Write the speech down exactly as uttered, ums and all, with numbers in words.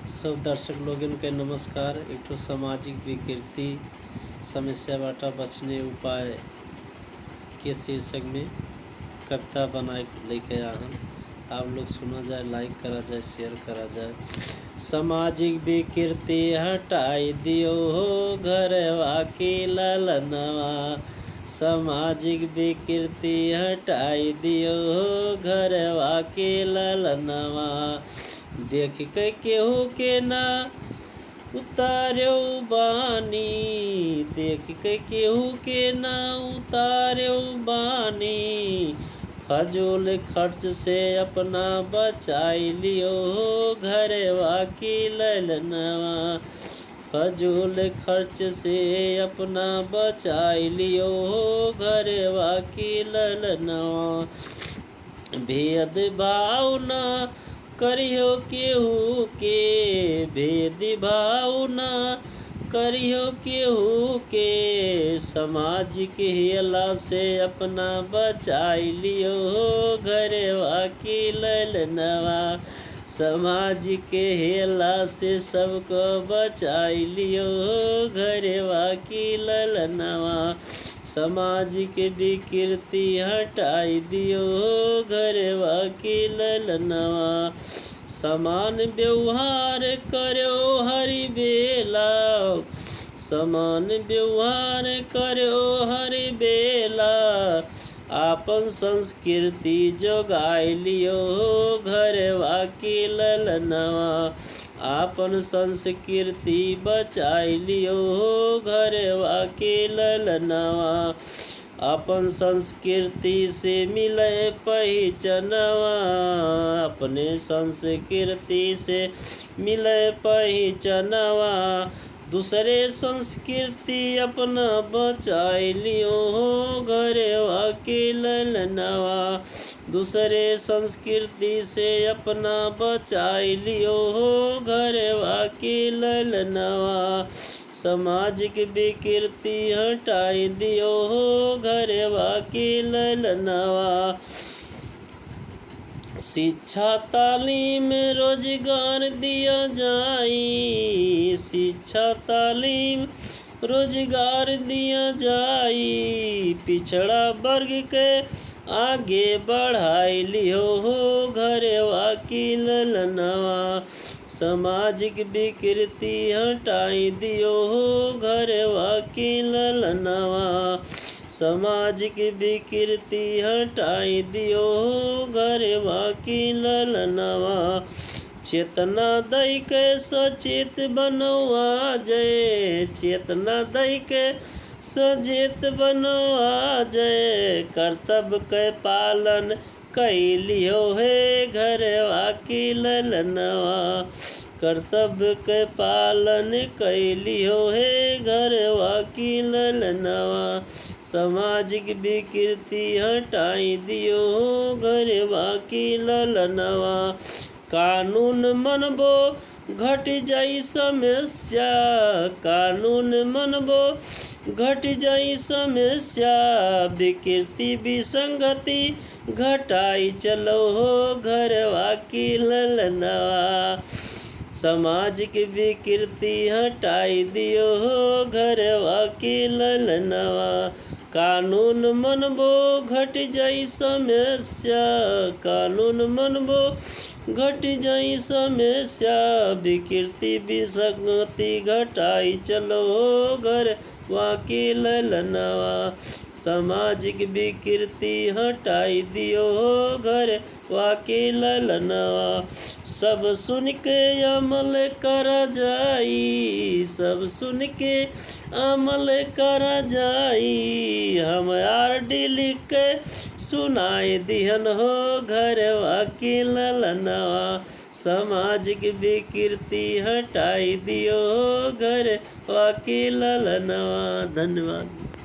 सब दर्शक लोगन के नमस्कार। एक ठो सामाजिक विकृति समस्या बाटा बचने उपाय के शीर्षक में कविता बनाए लेके आए हैं। आप लोग सुना जाए, like करा जाए, share करा जाए। सामाजिक विकृति हटाई दियो हो घरवा के ललनवा, सामाजिक विकृति हटाई दियो हो घरवा के ललनवा। देख के केहू के ना उतार्यो बानी, देख के केहू के ना उतार्यो बानी, फजूल खर्च से अपना बचाई लियो हो घरवा की ललनवा, फजूल खर्च से अपना बचाई लियो हो घरवा की ललनवा। भेदभाव ना करियो केहू के, भेदभाव ना करियो केहू के, सामाजिक हेला से अपना बचाई लियो हो घरवा की ललनवा, सामाजिक हेला से सबको बचाई लियो हो घरवा की ललनवा। सामाजिक विकृति हटाई दियो हो घरवा की ललनवा। समान व्यवहार करो हर बेला, समान व्यवहार करो हर बेला। आपन संस्कृति जोगाई लियो हो घरवा की ललनवा, आपन संस्कृति बचाई लियो हो घरवा के ललनवा। अपन संस्कृति से मिले पहिचनवा, अपने संस्कृति से मिले पहिचनवा। दूसरे संस्कृति अपना बचाई लियो हो घरवा के ललनवा, दूसरे संस्कृति से अपना बचाई लियो हो घरवा के ललनवा। सामाजिक विकृति हटाई दियो हो घरवा के ललनवा। शिक्षा तालीम रोजगार दिया जाई, शिक्षा तालीम रोजगार दिया जाई, पिछड़ा वर्ग के आगे बढ़ाई लियो हो घरवा की ललनवा। सामाजिक विकृति हटाई दियो हो घरवा की ललनवा, सामाजिक विकृति हटाई दियो हो घरवा की ललनवा। चेतना दई के सचेत बनवा जाए, चेतना दई के सचेत बनवा जाए, कर्तव्य के पालन कई लियो हे घरवा की ललनवा, कर्तव्य के पालन कई लियो हे घरवा की ललनवा। सामाजिक विकृति हटाई दियो हो घरवा की ललनवा। कानून मनबो घट जाई समस्या, कानून मनबो घट जाई समस्या, विकृति विसंगति घटाई चलो हो घरवा की ललनवा। सामाजिक विकृति हटाई दियो हो घरवा की ललनवा। कानून मनबो घट जाई समस्या, कानून मनबो घट जाई समस्या, विकृति विसंगति घटाई चलो हो घरवा की ललनवा। सामाजिक विकृति हटाई दियो हो घरवा की ललनवा। सब सुन के अमल करा जाई, सब सुन के अमल करा जाई। हम आरडी लिख के सुनाई दिहन हो घरवा की ललनवा। सामाजिक विकृति हटाई दियो हो घरवा की ललनवा। धन्यवाद।